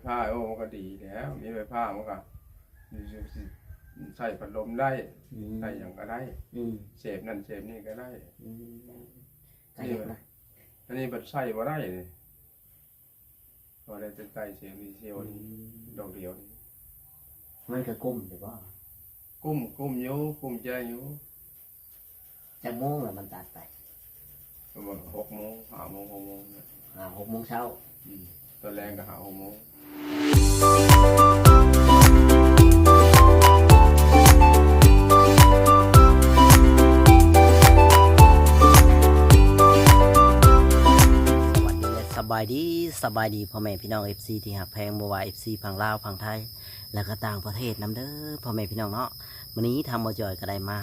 ຟ້າ ໂອ້ ມັນກໍດີແລ້ວ ມີໄຟຟ້າມັນກໍ ຊິໃຊ້ພັດລົມໄດ້ ອືມ ໃຊ້ຫຍັງກໍໄດ້ ອືມ ເສບນັ້ນເສບນີ້ກໍໄດ້ ອືມ ກໍເຮັດນະ ອັນນີ້ບັດໃຊ້ບໍ່ໄດ້ນີ້ ກໍໄດ້ແຕ່ໃຊ້ເສຍງດີເຊວນີ້ ອືມ ດອກດຽວນີ້ ມັນກໍກຸ້ມຢູ່ບໍ່? ກຸ້ມ ກຸ້ມຢູ່ ກຸ້ມແຈ້ງຢູ່. ຈັກໂມງລະມັນຕັດໄປ? ປະມານຫົກໂມງ ຫ້າໂມງ ຫົກໂມງ ຫ້າຫົກໂມງເຊົ້າ ອືມ ຕອນແລງກໍຫ້າຫົກໂມງ. ສະບາຍດີ ສະບາຍດີ ພໍ່ແມ່ພີ່ນ້ອງ ເອັຟຊີ ທີ່ຮັກແພງ ບໍ່ວ່າ ເອັຟຊີ ຝັ່ງລາວ ຝັ່ງໄທ ແລະກໍຕ່າງປະເທດນຳເດີ ພໍ່ແມ່ພີ່ນ້ອງເນາະ. ມື້ນີ້ທາງບ່າວຈອຍກໍໄດ້ມາ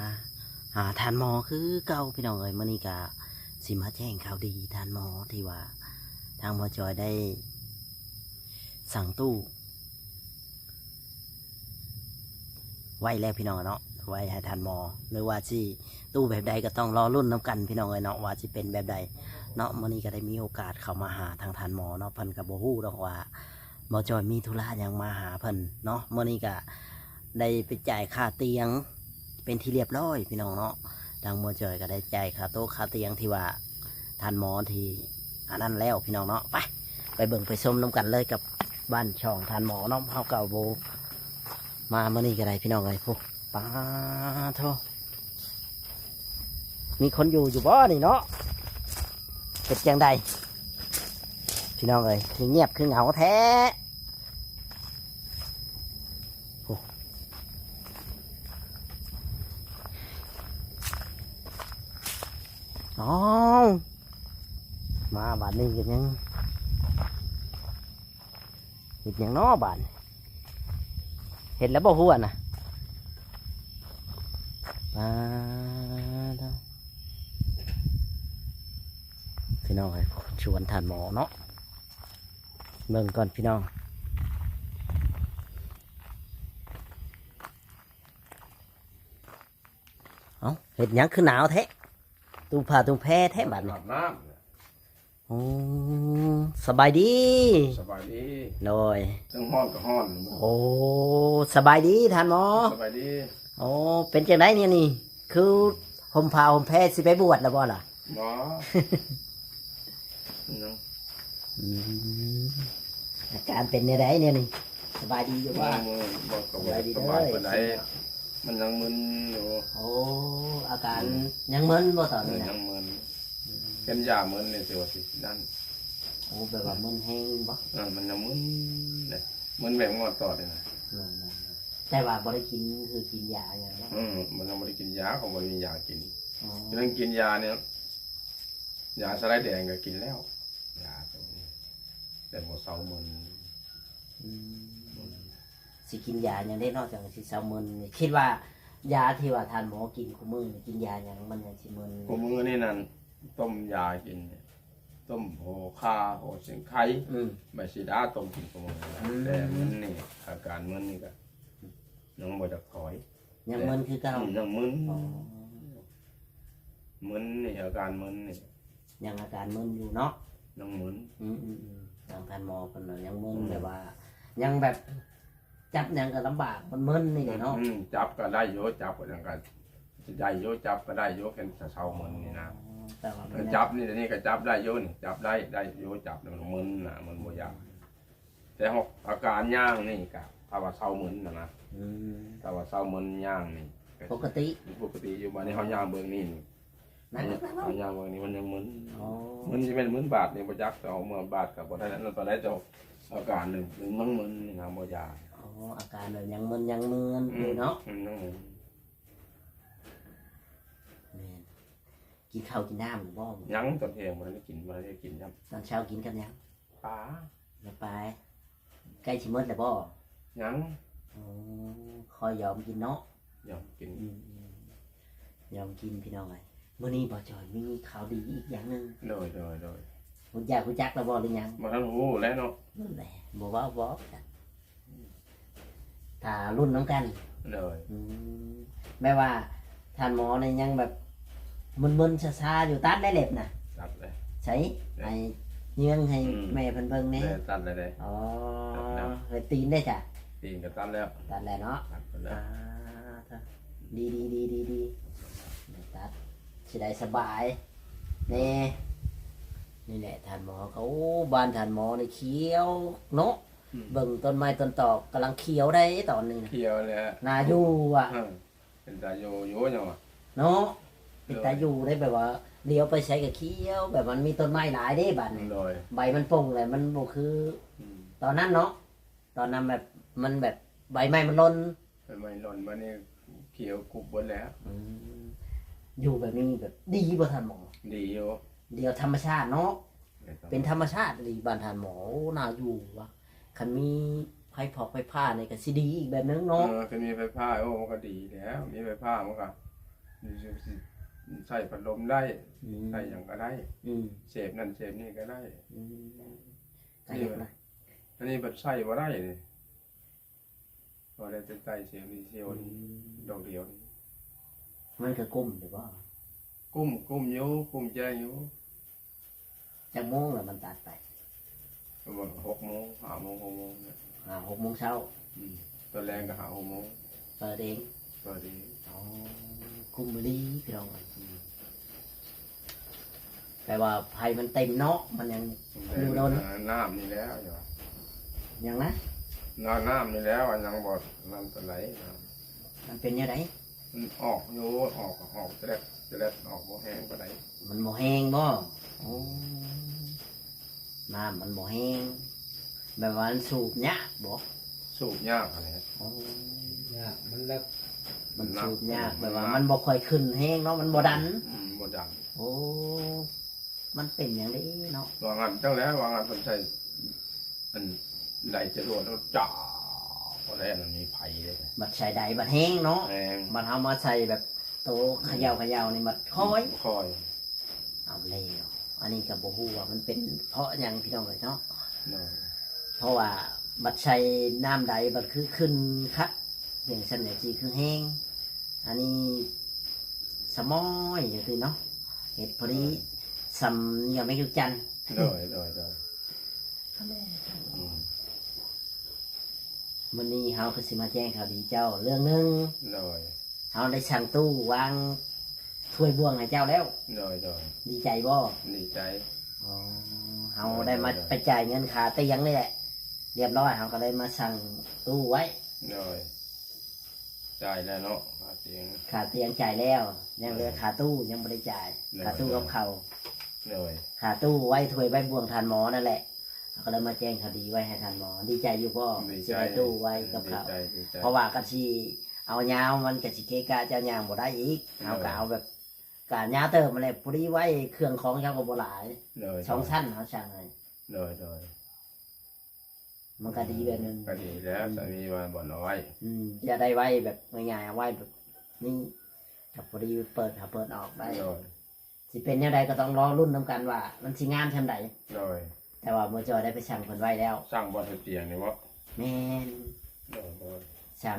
ຫາທ່ານໝໍຄືເກົ່າ ພີ່ນ້ອງເອີຍ. ມື້ນີ້ກໍຊິມາແຈ້ງຂ່າວດີທ່ານໝໍ ທີ່ວ່າທາງບ່າວຈອຍໄດ້ສັ່ງຕູ້ໄວ້ແລ້ວ ພີ່ນ້ອງເນາະ ໄວ້ໃຫ້ທ່ານໝໍ ຫຼືວ່າຊິຕູ້ແບບໃດກໍຕ້ອງລໍລຸ້ນນຳກັນ ພີ່ນ້ອງເອີຍເນາະ ວ່າຊິເປັນແບບໃດເນາະ. ມື້ນີ້ກໍໄດ້ມີໂອກາດເຂົ້າມາຫາທາງທ່ານໝໍເນາະ ເພິ່ນກໍບໍ່ຮູ້ດອກວ່າ ບ່າວຈອຍມີທຸລະຫຍັງມາຫາເພິ່ນເນາະ. ມື້ນີ້ກະໄດ້ໄປຈ່າຍຄ່າຕຽງເປັນທີ່ລຽບຮ້ອຍ ພີ່ນ້ອງເນາະ. ທາງບ່າວຈອຍກະໄດ້ຈ່າຍຄ່າໂຕະຄ່າຕຽງທີ່ວ່າທ່ານໝໍທີ່ອັນນັ້ນແລ້ວ ພີ່ນ້ອງເນາະ. ໄປ ໄປເບິ່ງໄປຊົມນຳກັນເລີຍກັບບ້ານຊ່ອງທ່ານໝໍເນາະ. ເຮົາກໍບໍ່ມາມື້ນີ້ກໍໄດ້ ພີ່ນ້ອງເອີຍ. ໂອ້ ປາໂທ້ ມີຄົນຢູ່ຢູ່ບໍ່ນີ້ເນາະ? ເປັນຈັ່ງໃດພີ່ນ້ອງເອີຍ ຄືງຽບຄືເຫງົາແທ້. ໂອ້ ອ້າວ ມາບາດນີ້ເຮັດຫຍັງ? ເຮັດຫຍັງເນາະບາດນີ້? ເຮັດແລ້ວບໍ່ຫົວນະ? ປາໂທ້ ພີ່ນ້ອງເອີຍ ຊວນທ່ານໝໍເນາະ. ເບິ່ງກ່ອນພີ່ນ້ອງ. ເອົ້າ ເຮັດຫຍັງຄືໜາວແທ້? ຕຸ້ມຜ້າຕຸ້ມແພແທ້ບາດນີ້. ອາບນ້ຳ. ໂອ້ ສະບາຍດີ. ສະບາຍດີ. ໂດຍ. ທັງຮ້ອນກໍຮ້ອນ. ໂອ້ ສະບາຍດີທ່ານໝໍ. ສະບາຍດີ. ໂອ້ ເປັນຈັ່ງໃດແນວນີ້? ຄືຫົ່ມຜ້າຫົ່ມແພຊິໄປບວດແລ້ວບໍ່ລະ? ບໍ່. ຍັງ. ອືມ ອາການເປັນແນວໃດແນວນີ້? ສະບາຍດີຢູ່ບໍ່? ຍັງບໍ່ ບໍ່ສະບາຍປານໃດ. ມັນຍັງມຶນຢູ່. ໂອ້ ອາການ ອືມ ຍັງມຶນບໍ່ຕອນນີ້ນະ? ເອີ ຍັງມຶນ. ອືມ ເປັນຢາມຶນນີ້ ຖືວ່າຊິນັ້ນ. ໂອ້ ແບບວ່າມຶນແຮງບໍ່? ເອີ ມັນຍັງມຶນເດ້ ມຶນແບບງອດຕອດນີ້ນະ. ແຕ່ວ່າບໍ່ໄດ້ກິນ ຄືກິນຢາຫຍັງເນາະ? ອືມ ມັນຍັງບໍ່ໄດ້ກິນຢາ ເຂົາບໍ່ໄດ້ມີຢາກິນ. ອໍ ຍັງກິນຢານີ້ ຢາສະໄລແດງກໍກິນແລ້ວ ຢາໂຕນີ້ ແຕ່ບໍ່ເຊົາມຶນ. ອືມ ອືມ ຊິກິນຢາຫຍັງເດ້ເນາະ ຈັ່ງຊິເຊົາມຶນ? ຄິດວ່າຢາທີ່ວ່າທ່ານໝໍກິນຄູ່ມື້ນີ້ ກິນຢາຫຍັງມັນຈັ່ງຊິມຶນ? ຄູ່ມື້ນີ້ນັ້ນ ຕົ້ມຢາກິນ ຕົ້ມຫົວຂ່າ ຫົວສີໄຄ ອືມ ໃບສີດາ ຕົ້ມກິນຄູ່ມື້ນີ້ນະ. ອືມ ແຕ່ມັນນີ້ ອາການມຶນນີ້ກໍຍັງບໍ່ຢາກຖອຍ ຍັງມຶນຄືເກົ່າ. ອືມ ຍັງມຶນ. ອໍ ມຶນນີ້ ອາການມຶນນີ້ ຍັງອາການມຶນຢູ່ເນາະ? ຍັງມຶນ. ອືມໆໆ ທາງທ່ານໝໍເພິ່ນວ່າຍັງມຶນ. ອືມ ແບບວ່າຍັງແບບຈັບຫຍັງກໍລຳບາກ ມັນມຶນນີ້ເດ້ເນາະ? ອືມ ຈັບກໍໄດ້ຢູ່ ຈັບກໍຍັງກໍໄດ້ຢູ່ ຈັບກໍໄດ້ຢູ່ ແຕ່ເຊົາມຶນນີ້ນະ. ອໍ ແຕ່ວ່າມັນຍັງ ຈັບນີ້ ດຽວນີ້ກໍຈັບໄດ້ຢູ່ນີ້ ຈັບໄດ້ ໄດ້ຢູ່ ຈັບ ມັນມຶນນະ ມັນບໍ່ຢາກ. ແຕ່ອາການຍ່າງນີ້ກະ ຖ້າວ່າເຊົາມຶນນະນະ. ອືມ ຖ້າວ່າເຊົາມຶນຍ່າງນີ້ກະປົກກະຕິ ປົກກະຕິຢູ່. ບາດນີ້ເຮົາຍ່າງເບິ່ງນີ້ ນີ້ ໜັກໆ ເຮົາຍ່າງເບິ່ງນີ້ມັນຍັງມຶນ. ອໍ ມັນຊິແມ່ນມຶນບາດນີ້ບໍ່ຈັກ ແຕ່ເຮົາເມື່ອບາດກະບໍ່ໄດ້ນັ້ນປານໃດ ແຕ່ອາການນີ້ມັນຍັງມຶນນີ້ນະ ບໍ່ຢາກ. ອໍ ອາການແບບຍັງມຶນຍັງເມື່ອນຢູ່ເນາະ? ອືມ ຍັງມຶນ. ແມ່ນ. ກິນເຂົ້າກິນນ້ຳຢູ່ບໍ່? ຍັງ ຕອນທ່ຽງບໍ່ໄດ້ກິນ ບໍ່ໄດ້ກິນຊ້ຳ. ຕອນເຊົ້າກິນກັບຫຍັງ? ປາ ແລ້ວໄປ ໃກ້ຊິໝົດແລ້ວບໍ່? ຍັງ. ອໍ ຄ່ອຍຢອມກິນເນາະ? ຢອມກິນ. ອືມ ຢອມກິນພີ່ນ້ອງເອີຍ. ມື້ນີ້ບ່າວຈອຍມີຂ່າວດີອີກຢ່າງໜຶ່ງ. ໂດຍ ໂດຍ ໂດຍ. ຮູ້ຈັກ ຮູ້ຈັກແລ້ວບໍ່ ຫຼືຍັງ? ບໍ່ທັນຮູ້ແຫຼະເນາະ. ນັ້ນແຫຼະ ບໍ່ເວົ້າບໍ່ ຖ້າລຸ້ນນຳກັນ. ໂດຍ. ອືມ ແບບວ່າທ່ານໝໍນີ້ຍັງແບບມຶນໆຊາໆຢູ່ ຕັດໄດ້ເລັບນະ? ຕັດເລີຍ. ໃສ ໃຫ້ເຍືອງໃຫ້ ອືມ ແມ່ເພິ່ນເບິ່ງແດ່. ຕັດເລີຍເດ້. ອໍ ຕັດແລ້ວ. ໄປຕີນເດ້ຈ້ະ? ຕີນກໍຕັດແລ້ວ ຕັດແລ້ວເນາະ ຕັດໄປແລ້ວ ອ່າ ດີໆໆໆ ຕັດ ຊິໄດ້ສະບາຍແດ່. ນີ້ແຫຼະທ່ານໝໍ ໂອ້ ບ້ານທ່ານໝໍນີ້ຂຽວເນາະ ອືມ ເບິ່ງຕົ້ນໄມ້ຕົ້ນຕອກກຳລັງຂຽວໄດ໋ຕອນນີ້ນະ ຂຽວແລ້ວ ໜ້າຢູ່ອະ ເອີ ເປັນຕາຢູ່ຢູ່ຫຍັງວະ ເນາະ ເປັນຕາຢູ່ໄດ໋ ແບບວ່າຫຼຽວໄປໃສກໍຂຽວ ແບບມັນມີຕົ້ນໄມ້ຫຼາຍເດ້ບາດນີ້ ໂດຍ ໃບມັນປົ່ງແລ້ວ ມັນບໍ່ຄື ອືມ ຕອນນັ້ນເນາະ ຕອນນັ້ນແບບ ມັນແບບໃບໄມ້ມັນຫຼົ່ນ ໃບໄມ້ຫຼົ່ນ ບາດນີ້ຂຽວກຸບເບິດແລ້ວ ອືມ ຢູ່ແບບນີ້ແບບດີບໍ່ທ່ານໝໍ? ດີຢູ່ ດຽວທຳມະຊາດເນາະ ເປັນທຳມະຊາດອີ່ຫຼີບ້ານທ່ານໝໍ ໂອ້ ໜ້າຢູ່ວ່າ ຄັນມີໄຟຟອກໄຟຟ້ານີ້ກໍຊິດີອີກແບບໜຶ່ງເນາະ ເອີ ຄັນມີໄຟຟ້າ ໂອ້ ມັນກໍດີແລ້ວ ມີໄຟຟ້າມັນກໍ ໃຊ້ພັດລົມໄດ້ ອືມ ໃຊ້ຫຍັງກໍໄດ້ ອືມ ເສບນັ້ນເສບນີ້ກໍໄດ້ ອືມ ອັນນີ້ບັດໃຊ້ບໍ່ໄດ້ນີ້ ບໍ່ໄດ້ແຕ່ໃຊ້ເສຍວນີ້ ເສຍວນີ້ ອືມ ດອກດຽວນີ້ ມັນກໍກຸ້ມຢູ່ບໍ່? ກຸ້ມ ກຸ້ມຢູ່ ກຸ້ມແຈ້ງຢູ່ ຈັກໂມງລະມັນຕັດໄປ? ປະມານຫົກໂມງ ຫ້າໂມງ ຫົກໂມງນີ້ ຫ້າຫົກໂມງເຊົ້າ ອືມ ຕອນແລງກໍຫ້າຫົກໂມງ ເປີດເອງ ເປີດເອງ ອໍ ກຸ້ມອີ່ຫຼີພີ່ນ້ອງ ອືມ ແປວ່າໄຟມັນເຕັມເນາະ ມັນຍັງຢູ່ດົນ ນ້ຳນີ້ແຫຼະ ຫຍັງນະ? ນ້ຳນີ້ແຫຼະ ຍັງບໍ່ນັ້ນປານໃດ ມັນເປັນແນວໃດ? ມັນອອກຢູ່ ອອກ ອອກແຕະແລດ ແຕະແລດ ອອກບໍ່ແຮງປານໃດ ມັນບໍ່ແຮງບໍ່? ໂອ້ ນ້ຳມັນບໍ່ແຮງ ແບບວ່າມັນສູບຍາກບໍ່? ສູບຍາກຫັ້ນແຫຼະ ໂອ້ ຍາກ ມັນເລິກ ມັນສູບຍາກ ແບບວ່າມັນບໍ່ຄ່ອຍຂຶ້ນແຮງເນາະ ມັນບໍ່ດັນ ອືມ ບໍ່ດັນ ໂອ້ ມັນເປັນຫຍັງເດ້ເນາະ ວ່າງານຈັ່ງແຫຼະ ວ່າງານເພິ່ນໃຊ້ ອັນ ໄດ້ຈະໂດດແລ້ວຈ້າ ບໍ່ໄດ້ ອັນນັ້ນມີໄຟເດ້ ບັດໃຊ້ໄດ້ບັດແຮງເນາະ ແຮງ ບັດເຮົາມາໃຊ້ແບບໂຕຂະເຍົາຂະເຍົານີ້ບັດຄ່ອຍ ອືມ ຄ່ອຍ ເອົາແລ້ວ ອັນນີ້ກໍບໍ່ຮູ້ວ່າມັນເປັນເພາະຫຍັງພີ່ນ້ອງເອີຍເນາະ ໂດຍ ເພາະວ່າບັດໃສ່ນ້ຳໃດບັດຄືຂຶ້ນຄັກ ຈັ່ງຊັ້ນຈັ່ງຊີ້ຄືແຮງ ອັນນີ້ສະໝອຍຈັ່ງຊີ້ເນາະ ເຮັດພໍດີ ໂດຍ ສ່ຳໜຽວແມງຈຸກຈັນ ໂດຍ ໂດຍ ໂດຍ ອືມ ມື້ນີ້ເຮົາກໍຊິມາແຈ້ງຂ່າວດີເຈົ້າເລື່ອງໜຶ່ງ ໂດຍ ເຮົາໄດ້ສັ່ງຕູ້ວາງຖ້ວຍບ່ວງໃຫ້ເຈົ້າແລ້ວ ໂດຍ ໂດຍ ດີໃຈບໍ່? ດີໃຈ ອໍ ເຮົາໄດ້ມາ ໂດຍ ໄປຈ່າຍເງິນຄ່າຕຽງນີ້ແຫຼະ ລຽບຮ້ອຍ ເຮົາກໍໄດ້ມາສັ່ງຕູ້ໄວ້ ໂດຍ ຈ່າຍແລ້ວເນາະ ຄ່າຕຽງ ຄ່າຕຽງຈ່າຍແລ້ວ ຍັງເຫຼືອ ໂດຍ ຄ່າຕູ້ຍັງບໍ່ໄດ້ຈ່າຍ ໂດຍ ຄ່າຕູ້ກັບເຂົ້າ ໂດຍ ຄ່າຕູ້ໄວ້ຖ້ວຍໄວ້ບ່ວງທ່ານໝໍນັ້ນແຫຼະ ເຮົາກໍເລີຍມາແຈ້ງຂ່າວດີໄວ້ໃຫ້ທ່ານໝໍ ດີໃຈຢູ່ບໍ່? ດີໃຈ ຊິໄດ້ຕູ້ໄວ້ກັບເຂົ້າ ດີໃຈ ດີໃຈ ເພາະວ່າຄັນຊິເອົາຍາວມັນກໍຊິເກະກະ ເຈົ້າຍ່າງບໍ່ໄດ້ອີກ ເຮົາກໍເອົາແບບ ກະຍາວເຕີບຫັ້ນແຫຼະ ພໍດີໄວ້ ເຄື່ອງຂອງເຈົ້າກໍບໍ່ຫຼາຍ ໂດຍ ສອງຊັ້ນເຮົາສັ່ງໃຫ້ ໂດຍ ໂດຍ ມັນກໍດີແບບໜຶ່ງ ກໍດີແລ້ວ ອືມ ສາມີວ່າບ່ອນເອົາໄວ້ ອືມ ຢ່າໄດ້ໄວ້ແບບງ່າຍໆ ເອົາໄວ້ແບບນີ້ ກໍພໍດີເປີດເຂົ້າເປີດອອກໄດ້ ໂດຍ ຊິເປັນແນວໃດກໍຕ້ອງລໍລຸ້ນນຳກັນວ່າມັນຊິງາມສ່ຳໃດ ໂດຍ ແຕ່ວ່າບໍ່ຈ່ອຍໄດ້ໄປສັ່ງເພິ່ນໄວ້ແລ້ວ ສັ່ງບ່ອນເຮັດຕຽງນີ້ບໍ່? ແມ່ນ ໂດຍ ໂດຍ ສັ່ງ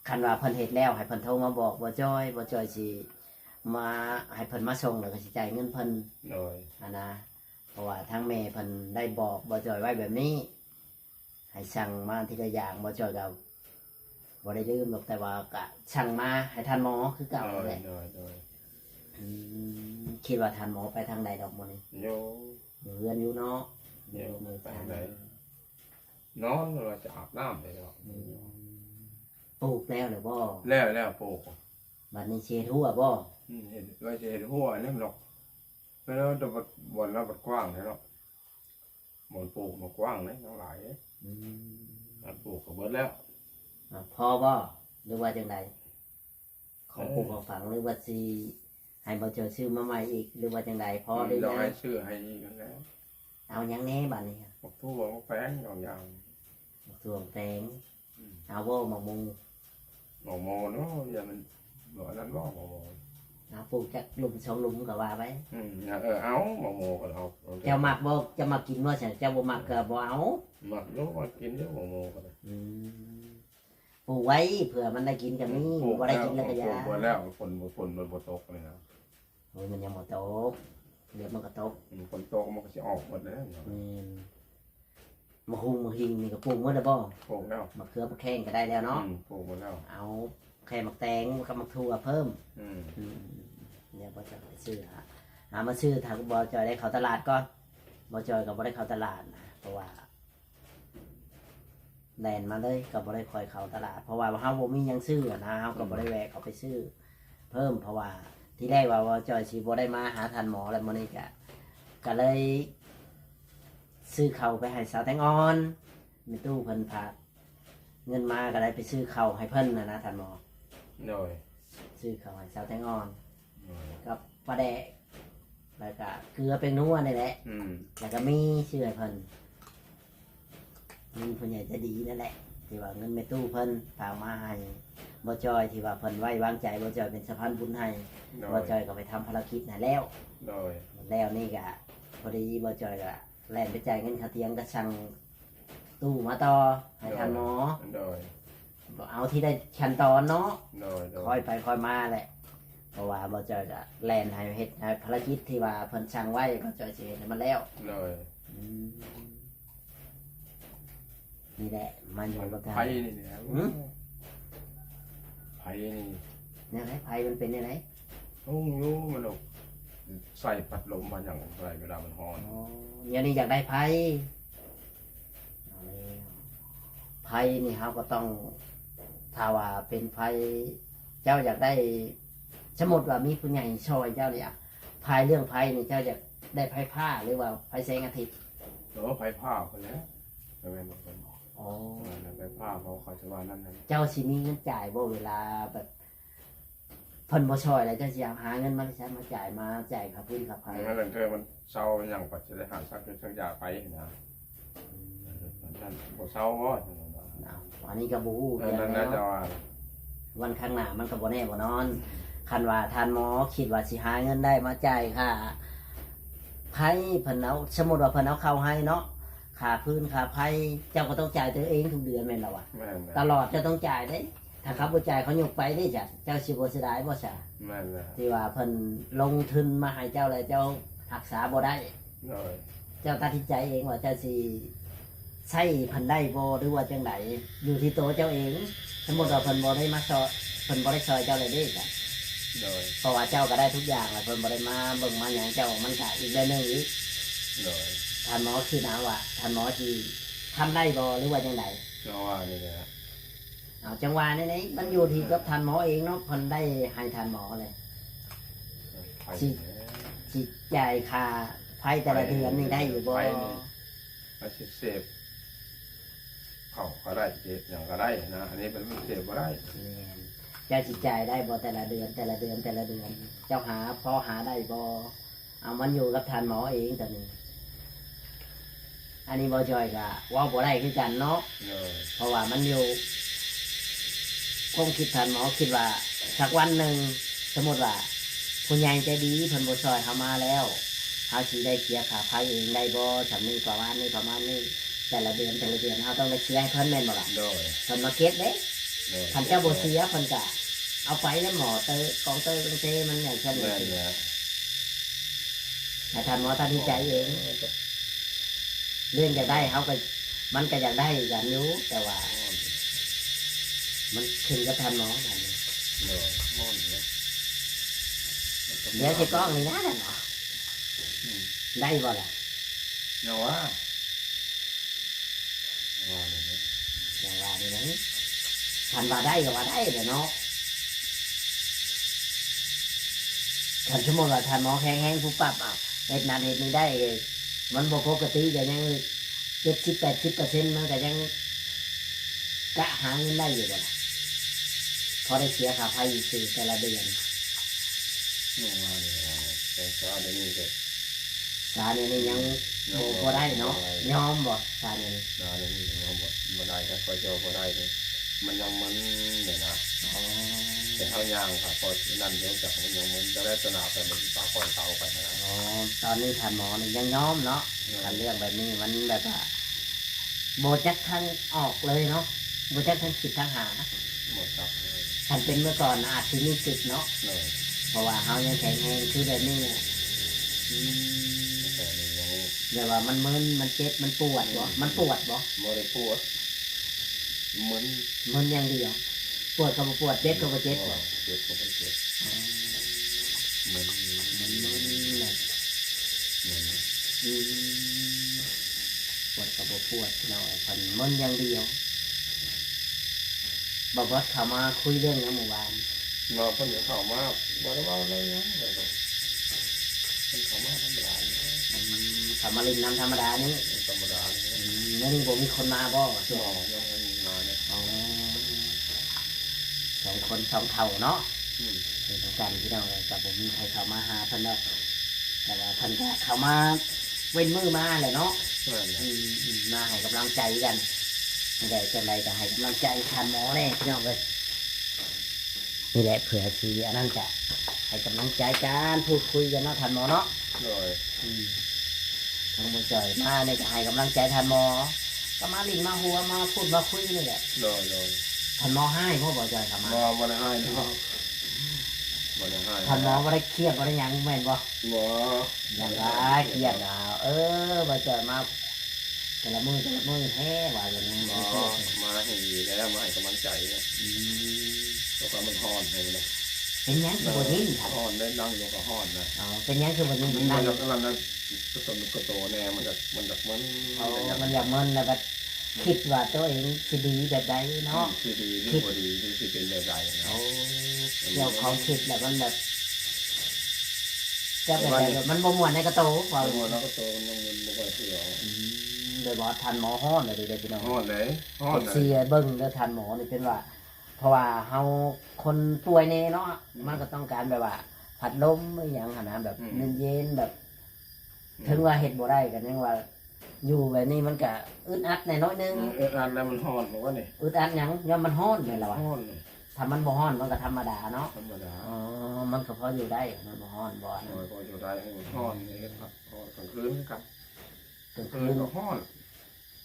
ຄັນວ່າເພິ່ນເຮັດແລ້ວໃຫ້ເພິ່ນໂທມາບອກບໍ່ຈ່ອຍ ບໍ່ຈ່ອຍຊິມາໃຫ້ເພິ່ນມາສົ່ງ ແລ້ວກໍຊິຈ່າຍເງິນເພິ່ນ ໂດຍ ຫັ້ນນະ ເພາະວ່າທາງແມ່ເພິ່ນໄດ້ບອກບໍ່ຈ່ອຍໄວ້ແບບນີ້ ໃຫ້ສັ່ງມາທີລະຢ່າງ ບໍ່ຈ່ອຍກໍບໍ່ໄດ້ລືມດອກ ແຕ່ວ່າກໍສັ່ງມາໃຫ້ທ່ານໝໍຄືເກົ່າ ໂດຍ ແຫຼະ ໂດຍ ໂດຍ ອືມ ຄິດວ່າທ່ານໝໍໄປທາງໃດດອກມື້ນີ້ ຢູ່ ຢູ່ເຮືອນຢູ່ເນາະ ຢູ່ ຢູ່ ໄປທາງໃດ ນອນ ວ່າຈະອາບນ້ຳໄດ້ດອກ ອືມ ປູກແລ້ວແລ້ວບໍ່? ແລ້ວ ແລ້ວ ປູກ ບັດນີ້ຊິເຮັດຮົ້ວບໍ່? ອືມ ເຮັດ ວ່າຊິເຮັດຮົ້ວນັ້ນດອກ ແລ້ວແຕ່ບ່ອນລາວມັນກວ້າງແທ້ເນາະ ບ່ອນປູກມັນກວ້າງເດ້ ຍັງຫຼາຍເດ້ ອືມ ອັນປູກກໍເບິດແລ້ວ ອາ ພໍບໍ່ ຫຼືວ່າຈັ່ງໃດ? ຂອງປູກຂອງຝັງ ຫຼືວ່າຊິໃຫ້ບໍ່ຈ່ອຍຊື້ມາໃໝ່ອີກ ຫຼືວ່າຈັ່ງໃດ? ພໍຫຼືຍັງ? ເອົາໃຫ້ຊື້ໃຫ້ອີກຫັ້ນແຫຼະ ເອົາຫຍັງແດ່ບາດນີ້? ໝາກຖົ່ວ ໝາກແຕງ ສອງຢ່າງ ໝາກຖົ່ວ ໝາກແຕງ ອືມ ເອົາບໍ່ ໝາກໂມ? ໝາກໂມເນາະ ຢ່າມັນບໍ່ອັນນັ້ນບໍ່ ໝາກໂມ ເອົາປູກຈັກຫຼຸມສອງຫຼຸມກໍວ່າໄປ ອືມ ເອີ ເອົາ ໝາກໂມກໍເອົາ ເຈົ້າມັກບໍ່? ເຈົ້າມັກກິນບໍ່? ເຈົ້າບໍ່ມັກກໍບໍ່ເອົາ ມັກຢູ່ ມັກກິນຢູ່ ໝາກໂມກໍໄດ້ ອືມ ປູກໄວ້ ເຜື່ອມັນໄດ້ກິນກໍມີ ອືມ ບໍ່ໄດ້ກິນແລ້ວກໍຢ່າ ປູກໄວ້ແລ້ວ ຝົນ ຝົນມັນບໍ່ຕົກນີ້ນະ ໂອ້ຍ ມັນຍັງບໍ່ຕົກ ດຽວມັນກໍຕົກ ອືມ ຝົນຕົກມັນກໍຊິອອກໝົດແລ້ວ ແມ່ນ ໝາກຫຸ່ງໝາກຫິ່ງນີ້ກໍປູກໝົດແລ້ວບໍ່? ປູກແລ້ວ ໝາກເຂືອໝາກແຂ້ງກໍໄດ້ແລ້ວເນາະ. ອືມ ປູກໝົດແລ້ວ. ເອົາແຄ່ໝາກແຕງກັບໝາກຖົ່ວເພີ່ມ. ອືມ ອືມ ດຽວບໍ່ຈອຍໄປຊື້ຫາ ຫາມາຊື້ ຖ້າບໍ່ຈອຍໄດ້ເຂົ້າຕະຫຼາດກ່ອນ. ບໍ່ຈອຍກໍບໍ່ໄດ້ເຂົ້າຕະຫຼາດນະ ເພາະວ່າ ແລ່ນມາເລີຍ ກໍບໍ່ໄດ້ຄ່ອຍເຂົ້າຕະຫຼາດ ເພາະວ່າເຮົາບໍ່ມີຫຍັງຊື້ຫັ້ນນະ ເຮົາກໍ ອືມ ບໍ່ໄດ້ແວະເຂົ້າໄປຊື້ເພີ່ມ. ເພາະວ່າທີແລກວ່າ ວ່າຈອຍຊິບໍ່ໄດ້ມາຫາທ່ານໝໍ ແລ້ວມື້ນີ້ກະ ກະເລີຍຊື້ເຂົ້າໄປໃຫ້ສາວແຕງອ່ອນ ແມ່ຕູ້ເພິ່ນຝາກເງິນມາ ກໍໄດ້ໄປຊື້ເຂົ້າໃຫ້ເພິ່ນຫັ້ນນະທ່ານໝໍ. ໂດຍ ຊື້ເຂົ້າໃຫ້ສາວແຕງອ່ອນ ໂດຍ ກັບປາແດກ ແລ້ວກະເກືອແປ້ງນົວນີ້ແຫຼະ. ອືມ ແລ້ວກະມີຊື້ໃຫ້ເພິ່ນ ເງິນຜູ້ໃຫຍ່ໃຈດີນັ້ນແຫຼະ ທີ່ວ່າເງິນແມ່ຕູ້ເພິ່ນຝາກມາໃຫ້ບໍ່ຈອຍ ທີ່ວ່າເພິ່ນໄວ້ວາງໃຈບໍ່ຈອຍເປັນສະພານບຸນໃຫ້. ໂດຍ ບໍ່ຈອຍກໍໄປທຳພາລະກິດໃຫ້ແລ້ວ. ໂດຍ ແລ້ວນີ້ກະ ພໍດີບໍ່ຈອຍກະແລ່ນໄປຈ່າຍເງິນຄ່າທຽງ ກະສັ່ງຕູ້ມາຕໍ່ໃຫ້ທ່ານໝໍ. ໂດຍ ເອົາທີລະຂັ້ນຕອນເນາະ. ໂດຍ ໂດຍ ຄ່ອຍໄປຄ່ອຍມາແຫຼະ ເພາະວ່າບໍ່ຈອຍກະແລ່ນໃຫ້ເຮັດໃຫ້ພາລະກິດທີ່ວ່າເພິ່ນສັ່ງໄວ້ ບໍ່ຈອຍຊິເຮັດໃຫ້ມັນແລ້ວ. ໂດຍ ອືມ ນີ້ແຫຼະ ມາຢູ່ກັບທ່ານ ໄພນີ້ແຫຼະ. ຫື? ໄພນີ້ ແນວໃດ? ໄພມັນເປັນແນວໃດ? ໂອ້ ມັນອອກໃສ່ພັດລົມມາຫຍັງໃສ່ເວລາມັນຮ້ອນ. ອໍ ດຽວນີ້ຢາກໄດ້ໄພ. ເອົາແລ້ວ ໄພນີ້ເຮົາກໍຕ້ອງ ຖ້າວ່າເປັນໄພ ເຈົ້າຢາກໄດ້ ສົມມຸດວ່າມີຜູ້ໃຫຍ່ຊ່ອຍເຈົ້ານີ້ອະ ພາຍເລື່ອງໄຟນີ້ ເຈົ້າຢາກໄດ້ໄຟຟ້າ ຫຼືວ່າໄຟແສງອາທິດ? ເອີ ໄຟຟ້າພຸ້ນແຫຼະ ແມ່ນບໍ່? ອໍ ແມ່ນ ໄຟຟ້າ ເພາະເຂົາຈະວ່ານັ້ນນະ. ເຈົ້າຊິມີເງິນຈ່າຍບໍ່ ເວລາແບບເພິ່ນບໍ່ຊ່ອຍແລ້ວ ເຈົ້າຊິຫາເງິນມາໃສມາຈ່າຍ ມາຈ່າຍຄ່າຟືນຄ່າໄຟ? ແມ່ນ ລາງເທື່ອມັນເຊົາຫຍັງ ກໍຊິໄດ້ຫາສັກກິນສັກຢາໄປຫັ້ນນະ. ອືມ ອັນນັ້ນບໍ່ເຊົາບໍ່? ເອົາ ອັນນີ້ກໍບໍ່ຮູ້ຄືກັນແຫຼະເນາະ ແຕ່ວ່າວັນຂ້າງໜ້າມັນກໍບໍ່ແນ່ບໍ່ນອນ. ຄັນວ່າທ່ານໝໍຄິດວ່າຊິຫາເງິນໄດ້ມາຈ່າຍຄ່າໄຟ ເພິ່ນເອົາ ສົມມຸດວ່າເພິ່ນເອົາເຂົ້າໃຫ້ເນາະ ຄ່າຟືນຄ່າໄຟ ເຈົ້າກໍຕ້ອງຈ່າຍຕົວເອງທຸກເດືອນແມ່ນລະວະ? ແມ່ນແຫຼະ ຕະຫຼອດເຈົ້າຕ້ອງຈ່າຍເດ້. ຖ້າເຂົາບໍ່ຈ່າຍ ເຂົາຍົກໄປເດ້ ເຈົ້າ ເຈົ້າຊິບໍ່ເສຍດາຍບໍ່ຊະ? ແມ່ນແຫຼະ ທີ່ວ່າເພິ່ນລົງທຶນມາໃຫ້ເຈົ້າແລ້ວ ເຈົ້າຮັກສາບໍ່ໄດ້. ໂດຍ ເຈົ້າຕັດສິນໃຈເອງວ່າເຈົ້າຊິໃຊ້ເພິ່ນໄດ້ບໍ່ ຫຼືວ່າຈັ່ງໃດ ຢູ່ທີ່ໂຕເຈົ້າເອງ. ສົມມຸດວ່າເພິ່ນບໍ່ໄດ້ມາຊ່ອຍ ເພິ່ນບໍ່ໄດ້ຊ່ອຍເຈົ້າແລ້ວເດ້ ໂດຍ ເພາະວ່າເຈົ້າກໍໄດ້ທຸກຢ່າງແລ້ວ ເພິ່ນບໍ່ໄດ້ມາເບິ່ງມາຫຍັງເຈົ້າ ມັນກໍອີກແບບໜຶ່ງອີກ. ໂດຍ ທ່ານໝໍຄິດເອົາວ່າ ທ່ານໝໍຊິທຳໄດ້ບໍ່ ຫຼືວ່າຈັ່ງໃດ? ເຈົ້າວ່ານີ້ແຫຼະ ເອົາ ຈັ່ງວ່ານີ້ ມັນຢູ່ທີ່ກັບທ່ານໝໍເອງເນາະ ເພິ່ນໄດ້ໃຫ້ທ່ານໝໍເລີຍ ຊິ ຊິຈ່າຍຄ່າໄຟແຕ່ລະເດືອນນີ້ໄດ້ຢູ່ບໍ່? ໄຟນີ້ ມັນຊິເສບເຂົ້າກໍໄດ້ ຊິເຮັດຫຍັງກໍໄດ້ນະ ອັນນີ້ມັນເສບບໍ່ໄດ້. ແມ່ນ ເຈົ້າຊິຈ່າຍໄດ້ບໍ່ ແຕ່ລະເດືອນ ແຕ່ລະເດືອນ ແຕ່ລະເດືອນ ເຈົ້າຫາ ພໍຫາໄດ້ບໍ່? ເອົາ ມັນຢູ່ກັບທ່ານໝໍເອງຕອນນີ້ ອັນນີ້ບໍ່ຈ່ອຍກໍເວົ້າບໍ່ໄດ້ຄືກັນເນາະ. ໂດຍ ເພາະວ່າມັນຢູ່ຄວາມຄິດທ່ານໝໍ ຄິດວ່າສັກວັນໜຶ່ງ ສົມມຸດວ່າຜູ້ໃຫຍ່ໃຈດີເພິ່ນບໍ່ຊ່ອຍເຮົາມາແລ້ວ ເຮົາຊິໄດ້ເສຍຄ່າໄຟເອງໄດ້ບໍ່ ສ່ຳນີ້ ປະມານນີ້ ປະມານນີ້ ແຕ່ລະເດືອນ ແຕ່ລະເດືອນ ເຮົາຕ້ອງໄດ້ເສຍໃຫ້ເພິ່ນແມ່ນບໍ່ລະ? ໂດຍ ເພິ່ນມາເກັບເດ້. ໂດຍ ຄັນເຈົ້າບໍ່ເສຍ ເພິ່ນກະເອົາໄປນຳໝໍເຕີກອງເຕີກອງເຕ ມັນຫຍັງຊັ້ນ. ແມ່ນແຫຼະ ໃຫ້ທ່ານໝໍຕັດສິນໃຈເອງ. ເອີ ເລື່ອງຢາກໄດ້ເຮົາກໍ ມັນກໍຢາກໄດ້ຄືກັນຢູ່ ແຕ່ວ່າມັນຂຶ້ນກັບທ່ານໝໍບັດນີ້. ໂດຍ ດຽວຊິກ້ອງນີ້ນະທ່ານໝໍ. ອືມ ໄດ້ບໍ່ລະ? ຍັງວ່າ ວ່າແນວໃດ? ຢ່າງວ່ານີ້ນະ ຄັນວ່າໄດ້ກໍວ່າໄດ້ແຫຼະເນາະ. ຄັນສົມມຸດວ່າທ່ານໝໍແຂງແຮງປຸບປັບ ເຮັດນັ້ນເຮັດນີ້ໄດ້ ມັນບໍ່ປົກກະຕິ ກໍຍັງ ເຈັດສິບແປດສິບເປີເຊັນ ມັນກໍຍັງກະຫາເງິນໄດ້ຢູ່ບໍ່ລະ? ພໍໄດ້ເສຍຄ່າໄຟຢູ່ຊື່ແຕ່ລະເດືອນ. ຍັງວ່າແນວໃດ? ແຕ່ຊາດຽວນີ້ກໍ ຊາດຽວນີ້ຍັງ ຍັງບໍ່ ບໍ່ໄດ້ເນາະ. ບໍ່ໄດ້ ຍອມບໍ່ ຊາດຽວນີ້? ຊາດຽວນີ້ຍັງບໍ່ ບໍ່ໄດ້ ຖ້າຂ້ອຍເຈົ້າບໍ່ໄດ້ນີ້ ມັນຍັງມຶນນີ້ນະ. ອໍ ແຕ່ເຮົາຍ່າງ ຖ້າຂ້ອຍນັ້ນຢູ່ ຈັກມັນຍັງມຶນ ຈະໄດ້ຊະນະໄປ ມັນຊິປາຂ້ອຍເຊົາໄປຫັ້ນນະ. ອໍ ຕອນນີ້ທ່ານໝໍນີ້ຍັງຍອມເນາະ. ໂດຍ ຄັນເລື່ອງແບບນີ້ມັນແບບວ່າ ບໍ່ຈັກທາງອອກເລີຍເນາະ ບໍ່ຈັກທາງຄິດທາງຫາ. ບໍ່ຈັກເລີຍ ຄັນເປັນເມື່ອກ່ອນອາດຊິມີຈຸດເນາະ. ໂດຍ ເພາະວ່າເຮົາຍັງແຂງແຮງຄືແບບນີ້. ອືມ ແຕ່ນີ້ຍັງ ແບບວ່າມັນມຶນ ມັນເຈັບ ມັນປວດບໍ່? ອືມ ມັນປວດບໍ່? ບໍ່ໄດ້ປວດ ມຶນ ມຶນຢ່າງດຽວ ປວດກໍບໍ່ປວດ ເຈັບກໍບໍ່ເຈັບບໍ່? ເຈັບກໍບໍ່ເຈັບ ອໍ ມຶນ ມັນມຶນແບບ ອືມ ປວດກໍບໍ່ປວດເນາະ ເພິ່ນມຶນຢ່າງດຽວ. ບ່າວບອດເຂົ້າມາຄຸຍເລື່ອງຫຍັງມື້ວານ? ເນາະ ເພິ່ນກໍເຂົ້າມາ ບໍ່ໄດ້ເວົ້າເລື່ອງຫຍັງເລີຍ ເພິ່ນເຂົ້າມາທຳມະດານີ້ແຫຼະ ອືມ ເຂົ້າມາຫຼິ້ນນຳທຳມະດານີ້ ທຳມະດານີ້ແຫຼະ ອືມ ມື້ນີ້ບໍ່ມີຄົນມາບໍ່? ບໍ່ ຍັງບໍ່ມີມາເລີຍ ອໍ ສອງຄົນສອງເຖົ້າເນາະ ອືມ ຢູ່ນຳກັນ ພີ່ນ້ອງເອີຍ ກໍບໍ່ມີໃຜເຂົ້າມາຫາເພິ່ນດອກ ແຕ່ວ່າເພິ່ນກໍເຂົ້າມາເວັ້ນມື້ມາແຫຼະເນາະ ແມ່ນແຫຼະ ອືມ ອືມ ມາໃຫ້ກຳລັງໃຈກັນ ຈັ່ງໃດ ຈັ່ງໃດກໍໃຫ້ກຳລັງໃຈທ່ານໝໍແດ່ ພີ່ນ້ອງເອີຍ. ນີ້ແຫຼະ ເພື່ອຊິອັນນັ້ນກະໃຫ້ກຳລັງໃຈກັນ ພູດຄຸຍກັນເນາະທ່ານໝໍເນາະ ໂດຍ ອືມ ທາງບ່າວຈ່ອຍມານີ້ກະໃຫ້ກຳລັງໃຈທ່ານໝໍ ກໍມາຫຼິ້ນມາຫົວ ມາພູດມາຄຸຍນີ້ແຫຼະ ໂດຍ ໂດຍ ທ່ານໝໍຮ້າຍບໍ່ ບ່າວຈ່ອຍເຂົ້າມາ? ບໍ່ ບໍ່ໄດ້ຮ້າຍດອກ ບໍ່ໄດ້ຮ້າຍ ທ່ານໝໍບໍ່ໄດ້ຄຽດບໍ່ໄດ້ຫຍັງແມ່ນບໍ່? ບໍ່ ຢ້ານວ່າຄຽດເອົາ ເອີ ບ່າວຈ່ອຍມາ ແຕ່ລະມື້ແຕ່ລະມື້ແທ້ວ່າຢ່າງນັ້ນ ບໍ່ ມາໃຫ້ດີແລ້ວ ມາໃຫ້ກຳລັງໃຈນະ ອືມ ເພາະວ່າມັນຮ້ອນແຮງນະ ເປັນຫຍັງຄືບໍ່ຍິນ ຮ້ອນໄດ໋ ນັ່ງຢູ່ກໍຮ້ອນນະ ອໍ ເປັນຫຍັງຄືບໍ່ຍິນ ມັນ ນັ່ງ ມັນຢາກອັນນັ້ນນະ ກະໂຕກະໂຕແດ່ ມັນຢາກ ມັນຢາກມຶນ ອໍ ມັນຢາກ ມັນຢາກມຶນ ແລ້ວບັດ ອືມ ຄິດວ່າໂຕເອງຊິດີແບບໃດເນາະ ອືມ ຊິດີຫຼືບໍ່ດີ ຫຼືຊິເປັນແບບໃດນະ ໂອ້ ອືມ ແລ້ວຄວາມຄິດແລ້ວມັນແບບ ຈະແບບໃດ ແບບມັນບໍ່ມ່ວນໃນກະໂຕ ບໍ່ມ່ວນໃນກະໂຕ ມັນຍັງ ມັນບໍ່ຄ່ອຍຄືເອົາ ອືມ ແບບວ່າທ່ານໝໍຮ້ອນເລີຍເດ້ພີ່ນ້ອງ ຮ້ອນເດ້ ຮ້ອນເດ້ ເອັຟຊີ ເບິ່ງເດີ ທ່ານໝໍນີ້ເປັນວ່າ ເພາະວ່າເຮົາຄົນປ່ວຍແດ່ເນາະ ອືມ ມັນກໍຕ້ອງການແບບວ່າພັດລົມອີ່ຫຍັງຫັ້ນນະ ແບບ ອືມ ເຢັນໆ ແບບ ອືມ ເຖິງວ່າເຮັດບໍ່ໄດ້ກໍຍັງວ່າ ຢູ່ແບບນີ້ມັນກະອຶດອັດແດ່ໜ້ອຍໜຶ່ງ ອືມ ອຶດອັດແລ້ວ ມັນຮ້ອນບໍ່ວະນີ້ ອຶດອັດຫຍັງ ຍ້ອນມັນຮ້ອນແມ່ນລະວະ ມັນຮ້ອນ ຖ້າມັນບໍ່ຮ້ອນມັນກໍທຳມະດາເນາະ ທຳມະດາ ອໍ ມັນກໍພໍຢູ່ໄດ້ ມັນບໍ່ຮ້ອນບໍ່ອັນນັ້ນ ໂອ້ຍ ພໍຢູ່ໄດ້ ຮ້ອນນີ້ ເຮັດພັກຜ່ອນກາງຄືນຄືກັນ ກາງຄືນກໍຮ້ອນ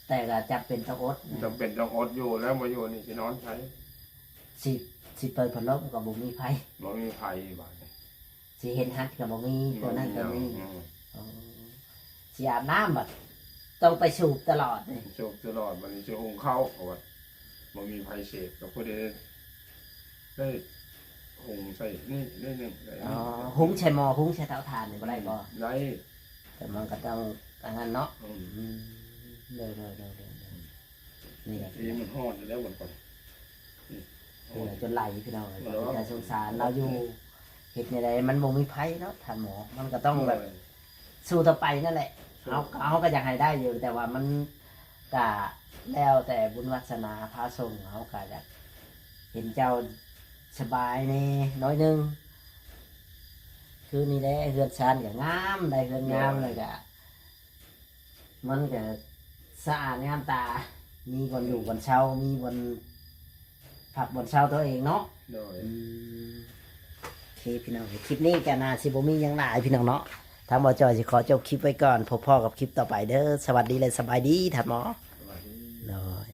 ແຕ່ກໍຈຳເປັນຕ້ອງອົດ ຈຳເປັນຕ້ອງອົດຢູ່ແລ້ວ ບໍ່ຢູ່ນີ້ຊິນອນໃສ ຊິ ຊິເປີດພັດລົມກໍບໍ່ມີໃຜ ບໍ່ມີໃຜບາດນີ້ ຊິເຮັດຫັດກໍບໍ່ມີ ບໍ່ມີ ຕົວນັ້ນຕົວນີ້ ອືມ ເອີ ຊິອາບນ້ຳບັດ ຕ້ອງໄປສູບຕະຫຼອດນີ້ ສູບຕະຫຼອດ ບັດນີ້ຊິຫຸງເຂົ້າກໍວ່າບໍ່ມີໃຜເສບ ກໍພໍດີໄດ້ຫຸງໃສ່ນີ້ໜ້ອຍໜຶ່ງ ອໍ ຫຸງໃສ່ໝໍ້ ຫຸງໃສ່ເຕົາຖ່ານນີ້ບໍ່ໄດ້ບໍ່? ອືມ ໄດ້ ແຕ່ມັນກໍຕ້ອງອັນນັ້ນເນາະ ອືມ ອືມ ໂດຍໆໆໆ ນີ້ແຫຼະ ທີ່ມັນຮ້ອນຢູ່ແລ້ວບັດກ່ອນ ເອີ ຈົນໄຫຼພີ່ນ້ອງເອີຍ ເນາະ ກໍເປັນຕາສົງສານລາວຢູ່ ເຮັດແນວໃດມັນບໍ່ມີໃຜເນາະທ່ານໝໍ ມັນກໍຕ້ອງແບບ ໂດຍ ສູ້ຕໍ່ໄປນັ້ນແຫຼະ ເຮົາ ເຮົາກໍຢາກໃຫ້ໄດ້ຢູ່ ແຕ່ວ່າມັນກະແລ້ວແຕ່ບຸນວາສະໜາພາສົ່ງ ເຮົາກະຢາກເຫັນເຈົ້າສະບາຍແດ່ໜ້ອຍໜຶ່ງ ຄືນີ້ແຫຼະ ເຮືອນຊານກະງາມໄດ໋ ເຮືອນງາມ ໂດຍ ແລ້ວກະ ມັນກະສະອາດງາມຕາ ມີບ່ອນຢູ່ບ່ອນເຊົາ ມີບ່ອນພັກບ່ອນເຊົາຕົວເອງເນາະ ໂດຍ ອືມ ໂອເຄພີ່ນ້ອງ ຄລິບນີ້ກະໜ້າຊິບໍ່ມີຫຍັງຫຼາຍພີ່ນ້ອງເນາະ ທາງບ່າວຈ່ອຍຊິຂໍຈົບຄລິບໄວ້ກ່ອນ ພົບພໍ້ກັບຄລິບຕໍ່ໄປເດີ ສະຫວັດດີ ແລະ ສະບາຍດີທ່ານໝໍ.